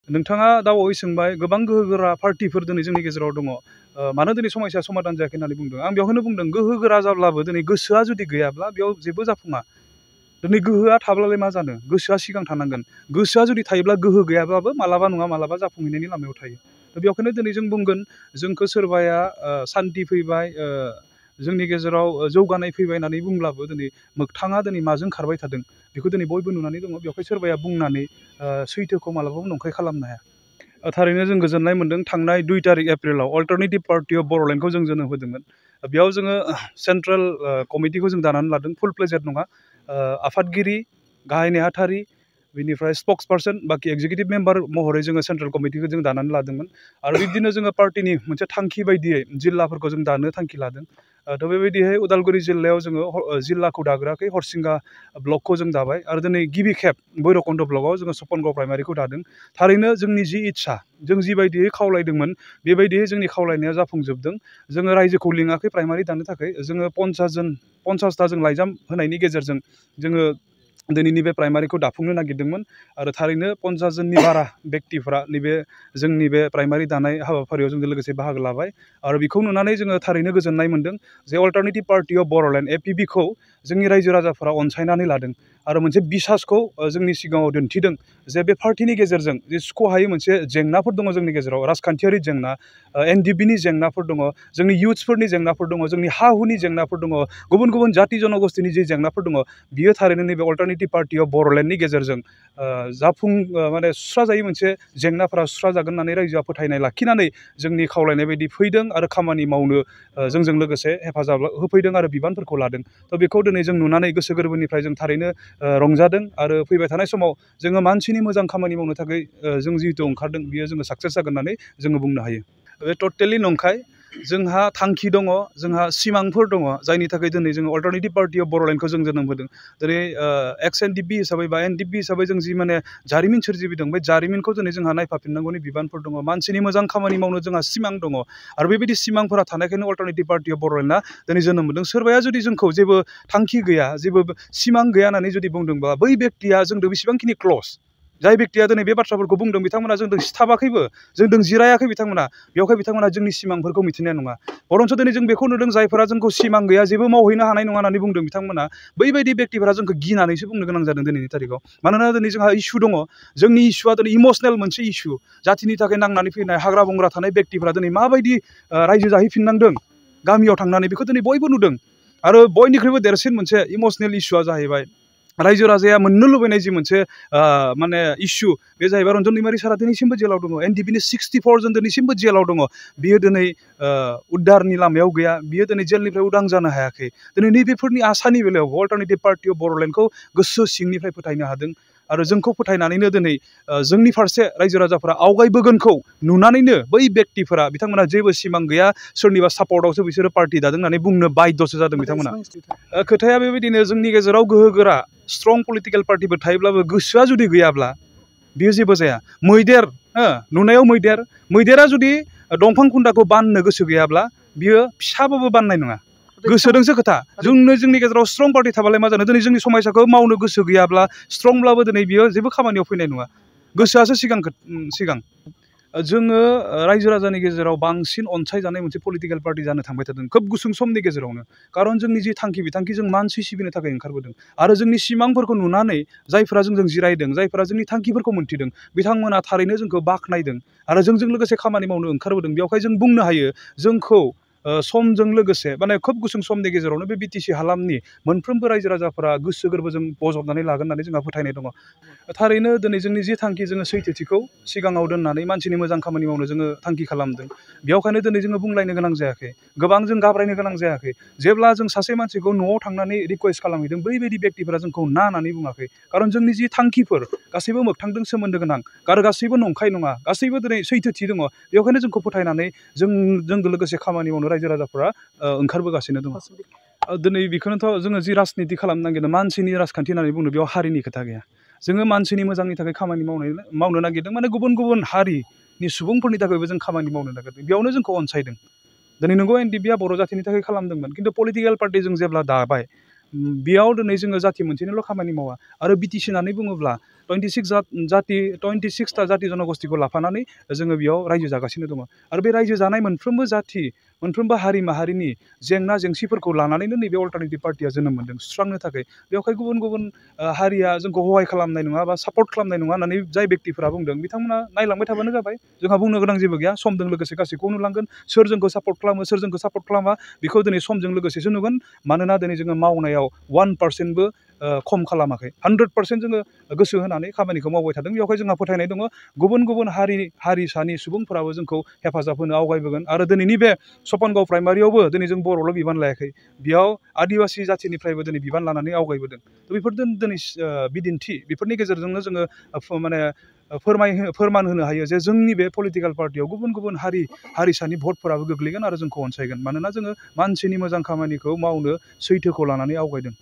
नोंथाङा दाबावै सोंबाय गोबां गोहोगोरा पार्टिफोर दिनै जोंनि गेजेराव दङ मानो दिनै समस्या समाधान जायाखै होननानै बुंदों आं बेवहायनो बुंदों गोहोगोरा जाब्लाबो दिनै गोसोआ जुदि गैयाब्ला बेयाव जेबो जाफुङा दिनै गोहोआ थाब्लालाय मा जानो गोसोआ सिगां थानांगोन गोसोआ जुदि थायोब्ला गोहो गैयाब्लाबो मालाबा नङा मालाबा जाफुंहैनायनि लामायाव थायो दा बेवहायनो दिनै जों बुंगोन जोंखौ सोरबाया सान्थि फैबाय जोंनि गेजेराव जौगानाय फैबाय होननानै बुंब्लाबो दिनै मोगथाङा दिनै माजों खारबाय थादों बेखौ दिनै बयबो नुनानै दङ बेवहाय सोरबाया बुंनानै सैथोखौ मालाबाबो नंखाय खालामनो हाया थारैनो जों गोजोननाय मोन्दों थांनाय 2 तारिख एप्रिलाव अल्टारनेटिभ पार्टि अफ बर'लेण्डखौ जों जोनोम होदोंमोन बेयाव जोङो सेन्ट्रेल कमिटिखौ जों दानानै लादों फुल प्लेजेड नङा आफादगिरि गाहाय नेहाथारि बिनिफ्राय स्पक्स पार्सन बाखि एक्जिकिउटिभ मेम्बार महरै जोङो सेन्ट्रेल कमिटिखौ जों दानानै लादोंमोन आरो बिदिनो जोङो पार्टिनि मोनसे थांखि बायदियै जिल्लाफोरखौ जों दानो थांखि लादों थ' बेबायदिहाय उदालगुरि जिल्लायाव जोङो जिल्लाखौ दाग्रोआखै हरसिंगा ब्लकखौ जों दाबाय आरो दिनै गिबि खेब भैरबकुन्द ब्लकआव जोङो सपनगाव प्राइमारिखौ दादों थारैनो जोंनि जि इस्सा जों जिबायदियै खावलायदोंमोन बेबायदियै जोंनि खावलायनाया जाफुंजोबदों जोङो रायजोखौ लिङाखै प्राइमारि दानो थाखाय जोङो 50ता जों लाइजाम होनायनि गेजेरजों जोङो दिनैनि बे प्राइमारिखौ दाफुंनो नागिरदोंमोन आरो थारैनो 50 जननि बारा बेक्तिफ्रा नैबे जोंनि बे प्राइमारि दानाय हाबाफारियाव जोंजों लोगोसे बाहागो लाबाय आरो बेखौ नुनानै जोङो थारैनो गोजोननाय मोन्दों जे alternative party of Bodoland APB खौ जोंनि रायजो राजाफोरा अनसायनानै लादों आरो मोनसे बिसासखौ जोंनि सिगाङाव दिन्थिदों जे बे पार्टिनि गेजेरजों जे सुख'हायै मोनसे जेंनाफोर दङ जोंनि गेजेराव राजखान्थियारि जेंना NDBनि जेंनाफोर दङ जोंनि इयुथ्सफोरनि जेंनाफोर दङ जोंनि हा हुनि जेंनाफोर दङ गुबुन गुबुन जाति जनगोष्ठीनि जि जेंनाफोर दङ बियो थारैनो नैबे अल्टारनेटिभ पार्टि अफ बर'लेण्डनि गेजेरजों माने सुस्राजायै मोनसे जेंनाफोरा सुस्राजागोन होननानै रायजोआ फोथायनाय लाखिनानै जोंनि खावलायनाय बायदि फैदों आरो खामानि मावनो जोंजों लोगोसे हेफाजाब होफैदों आरो बिबानफोरखौ लादों थ' बेखौ दिनै जों नुनानै गोसो गोरबोनिफ्राय जों थारैनो रंजादों आरो फैबाय थानाय समाव जोङो मानसिनि मोजां खामानि मावनो थाखाय जों जिहेतु ओंखारदों बियो जोङो साक्सेस जागोन होननानै जोङो बुंनो हायो बे टटेलि नंखाय जोंहा थांखि दङ जोंहा सिमांफोर दङ जायनि थाखाय दिनै जोङो अल्टारनेटिभ पार्टि अफ बर'लेण्डखौ जों जोनोम होदों दिनै एक्स NDB हिसाबै बा NDB हिसाबै जों जि माने जारिमिन सोरजिबोदों बे जारिमिनखौ दिनै जोंहा नायफाफिननांगौनि बिबानफोर दङ मानसिनि मोजां खामानि मावनो जोंहा सिमां दङ आरो बेबायदि सिमांफोरा थानायखायनो अल्टारनेटिभ पार्टि अफ बर'लेण्डआ दिनै जोनोम मोनदों सोरबाया जुदि जोंखौ जेबो थांखि गैया जेबो सिमां गैया होननानै जुदि बुंदोंबा बै बेक्तिया जोंदों बेसेबांखिनि क्ल'ज जाय बेक्तिया दिनै बे बाथ्राफोरखौ बुंदों बिथांमोना जोंदों सिथाबाखैबो जोंदों जिरायाखै बिथांमोना बेवहाय बिथांमोना जोंनि सिमांफोरखौ मिथिनाय नङा बरन्स दिनै जों बेखौ नुदों जायफोरा जोंखौ सिमां गैया जेबो मावहैनो हानाय नङा होननानै बुंदों बिथांमोना बैबायदि बेक्तिफोरा जोंखौ गिनानैसो बुंनो गोनां जादों दिनैनि तारिखाव मानोना दिनै जोंहा इसु दङ जोंनि इसुआ दिनै इमसनेल मोनसे इसु जातिनि थाखाय नांनानै फैनाय हाग्रा बंग्रा थानाय बेक्तिफोरा दिनै माबायदि रायजो जाहैफिननांदों गामियाव थांनानै बेखौ दिनै बयबो नुदों आरो बयनिख्रुइबो देरसिन मोनसे इमसनेल इसुआ जाहैबाय रायजो राजाया मोननो लुबैनाय जि मोनसे माने इसु बे जाहैबाय रन्जन दैमारि सारा दिनैसिमबो जेलाव दङ NDBनि 64 जन दिनैसिमबो जेलाव दङ बियो दिनै उद्धारनि लामायाव गैया बियो दिनै जेलनिफ्राय उदां जानो हायाखै दिनै नैबेफोरनि आसानि बेलायाव अल्टारनेटिभ पार्टि अफ बर'लेण्डखौ गोसो सिंनिफ्राय फोथायनो हादों आरो जोंखौ फोथायनानैनो दिनै जोंनि फारसे रायजो राजाफोरा आवगायबोगोनखौ नुनानैनो बै बेक्तिफोरा बिथांमोना जेबो सिमां गैया सोरनिबा सापर्टआवसो बिसोरो पार्टि दादों होननानै बुंनो बाध्यसो जादों बिथांमोना खोथाया बेबायदिनो जोंनि गेजेराव गोहोगोरा स्ट्रं पलिटिकेल पार्टिफोर थायोब्लाबो गोसोआ जुदि गैयाब्ला बियो जेबो जाया मैदेर नुनायाव मैदेरा जुदि दंफां खुन्दाखौ बाननो गोसो गैयाब्ला बियो फिसाबाबो बाननाय नङा गोसोदोंसो खोथा जोंनि गेजेराव स्ट्रं पार्टि थाबालाय मा जानो दिनै जोंनि समायसाखौ मावनो गोसो गैयाब्ला स्ट्रंब्लाबो दिनै बियो जेबो खामानियाव फैनाय नङा गोसोआसो सिगां जोङो रायजो राजानि गेजेराव बांसिन अनसायजानाय मोनसे पलिटिकेल पार्टि जानो थांबाय थादों खोब गुसुं समनि गेजेरावनो खारन जोंनि जि थांखि बिथांखि जों मानसि सिबिनो थाखाय ओंखारबोदों आरो जोंनि सिमांफोरखौ नुनानै जायफोरा जोंजों जिरायदों जायफोरा जोंनि थांखिफोरखौ मोनथिदों बिथांमोना थारैनो जोंखौ बाख्नायदों आरो जोंजों लोगोसे खामानि मावनो ओंखारबोदों बेवहाय जों बुंनो हायो जोंखौ समजों लोगोसे माने खोब गुसुं समनि गेजेरावनो बे BTC हालामनि मोनफ्रोमबो रायजो राजाफोरा गोसो गोरबोजों बजबनानै लागोन होननानै जोंहा फोथायनाय दङ थारैनो दिनै जोंनि जि थांखि जोङो सैथोथिखौ सिगाङाव दोननानै मानसिनि मोजां खामानि मावनो जोङो थांखि खालामदों बेयावखायनो दिनै जोङो बुंलायनो गोनां जायाखै गोबां जों गाब्रायनो गोनां जायाखै जेब्ला जों सासे मानसिखौ न'आव थांनानै रिकुवेस्ट खालामहैदों बैबायदि बेक्तिफोरा जोंखौ ना होननानै बुङाखै खारन जोंनि जि थांखिफोर गासैबो मोगथांजों सोमोन्दो गोनां आरो गासैबो नंखाय नङा गासैबो दिनै सैथोथि दङ बेवहायनो जोंखौ फोथायनानै जोंजों लोगोसे खामानि मावनो रायजो राजाफोरा ओंखारबोगासिनो दङ दिनै बेखौनोथ' जोङो जि राजनिति खालामनो नागिरदों मानसिनि राजखान्थि होननानै बुंनो बेयाव हारिनि खोथा गैया जोङो मानसिनि मोजांनि थाखाय खामानि मावनो नागिरदों माने गुबुन गुबुन हारिनि सुबुंफोरनि थाखायबो जों खामानि मावनो नागिरदों बेयावनो जोंखौ अनसायदों दिनै नंगौ NDBआ बर' जाथिनि थाखाय खालामदोंमोन खिन्थु पलिटिकेल पार्टि जों जेब्ला दाबाय बेयाव दिनै जोङो जाथि मोनसेनिल' खामानि मावा आरो BTC होननानै बुङोब्ला 26टा जाति जनगोष्ठीखौ लाफानानै जोङो बेयाव रायजो जागासिनो दङ आरो बे रायजो जानाय मोनफ्रोमबो जाथि मोनफ्रोमबो हारि माहारिनि जेंना जेंसिफोरखौ लानानैनो नैबे अल्टारनेटिभ पार्टिया जोनोम मोन्दों सुस्रांनो थाखाय बेवहाय गुबुन गुबुन हारिया जोंखौ हहाय खालामनाय नङा बा सापर्ट खालामनाय नङा होननानै जाय बेक्तिफोरा बुंदों बिथांमोना नायलांबाय थाबानो जाबाय जोंहा बुंनो गोनां जेबो गैया समजों लोगोसे गासैखौबो नुलांगोन सोर जोंखौ सापर्ट खालामो सोर जोंखौ सापर्ट खालामा बेखौ दिनै समजों लोगोसेसो नुगोन मानोना दिनै जोङो मावनायाव 1%बो खम खालामाखै 100% जोङो गोसो होनानै खामानिखौ मावबाय थादों बेवहाय जोंहा फोथायनाय दङ गुबुन गुबुन हारिसानि सुबुंफोराबो जोंखौ हेफाजाब होनो आवगायबोगोन आरो दिनैनि बे सपनगाव प्राइमारियावबो दिनै जों बर'ल' बिबान लायाखै बेयाव आदिबासि जाथिनिफ्रायबो दिनै बिबान लानानै आवगायबोदों बेफोर दिनै बिदिन्थि बेफोरनि गेजेरजोंनो जोङो माने फोरमान होनो हायो जे जोंनि बे पलिटिकेल पार्टियाव गुबुन गुबुन हारिसानि भटफोराबो गोग्लैगोन आरो जोंखौ अनसायगोन मानोना जोङो मानसिनि मोजां खामानिखौ मावनो सैथोखौ लानानै आवगायदों